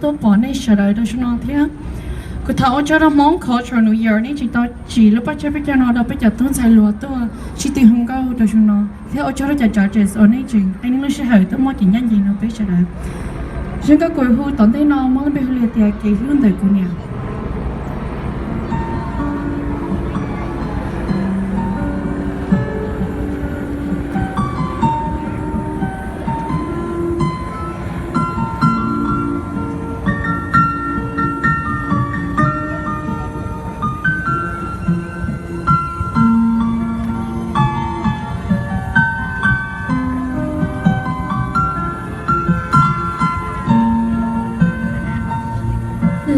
tuaj pom nej sawv daws rau saum no thiab. Kuv thov ua tsaug rau Hmoob Cultural New Year nej tseem tau tsim lub paj tsab peb caug no rau peb cov tub ntxhais hluas tuaj sib tw hu nkauj rau saum no thiab ua tsaug rau cov judges uas nej tseem qee nej lub sij hawm tuaj muaj kev ncaj ncees no peb sawv daws. Zaj nkauj kuv hu tom ntej no muaj lub npe hu li tias Kev Hlub Ntawm Kuv Niam.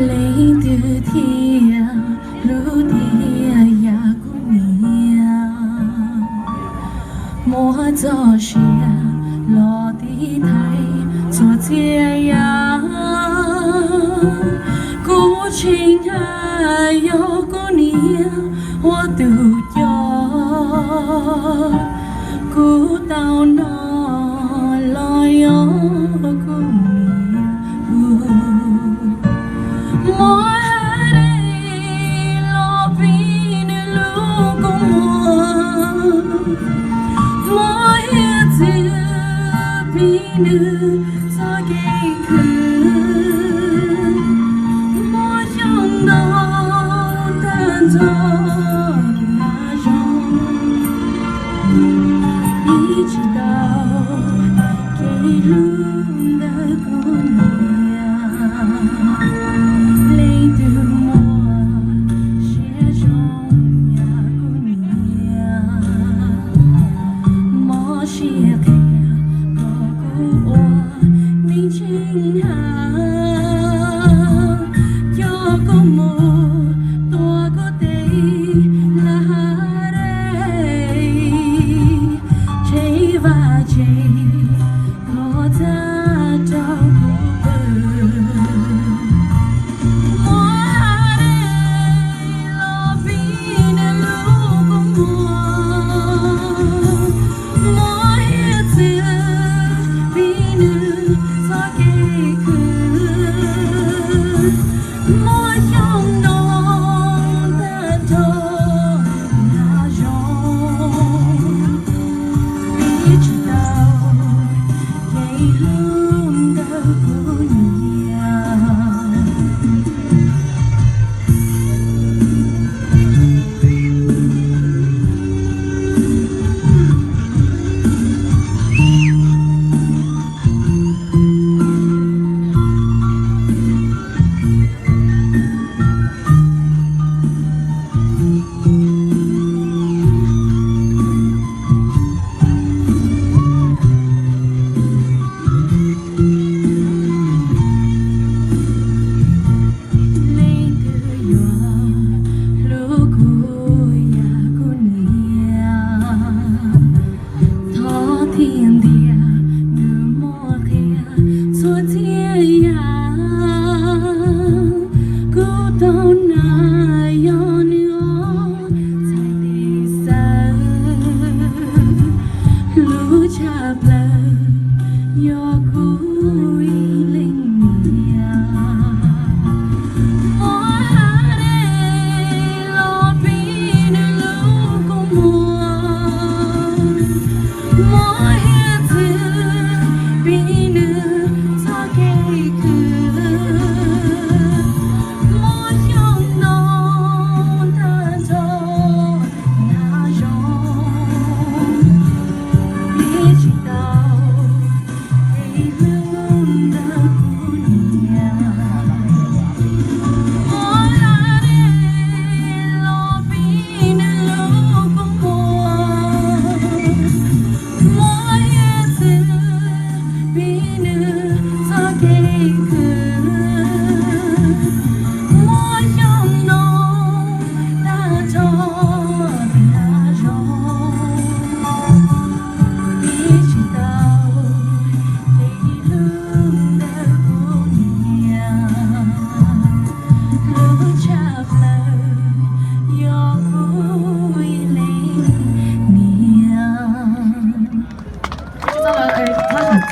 Leej twg thiaj hlub tiag yam kuv niam, muab txoj sia los tiv thaiv txhua txhia yam. Kuv tseem hais yog kuv niam ua tus coj, kuv tau no los yog kuv niam hu. Muab hais los pib nws lub kua muag, muab hiav txwv pib nws txoj kev khwv, muab xyoo ntau tag nrho hav zoov, pib tsis tau kev hlub ntawm kuv niam. Leej twg muaj siab zoo yam kuv niam, mob siab qhia kom kuv ua neeg tsheej hav, coj kuv mus tuav kuv tes laj dais, tshev vaj tse kom txaj rau kuv pw. Muab hais los pib nws lub kua muag, muab hiav txwv pib nws txoj kev khwv, muab xyoo ntau tag nrho hav zoov, pib tsis tau kev hlub ntawm kuv niam. Leej twg yuav hlub kuv yam kuv niam, thov thiaj ntiag nws muab qhia txhua txhia yam. Kuv tau na yog nws ob txhais tes xawb, hlub tshaj plaws yog kuv ib leeg niam. Muab hais los pib nws lub kua muag, muab hiav txwv pib nws txoj kev khwv, muab xyoo ntau tag nrho hav zoov, pib tsis tau kev hlub ntawm kuv niam. Muab hais los pib nws lub kua muag, muab hiav txwv pib nws txoj kev khwv,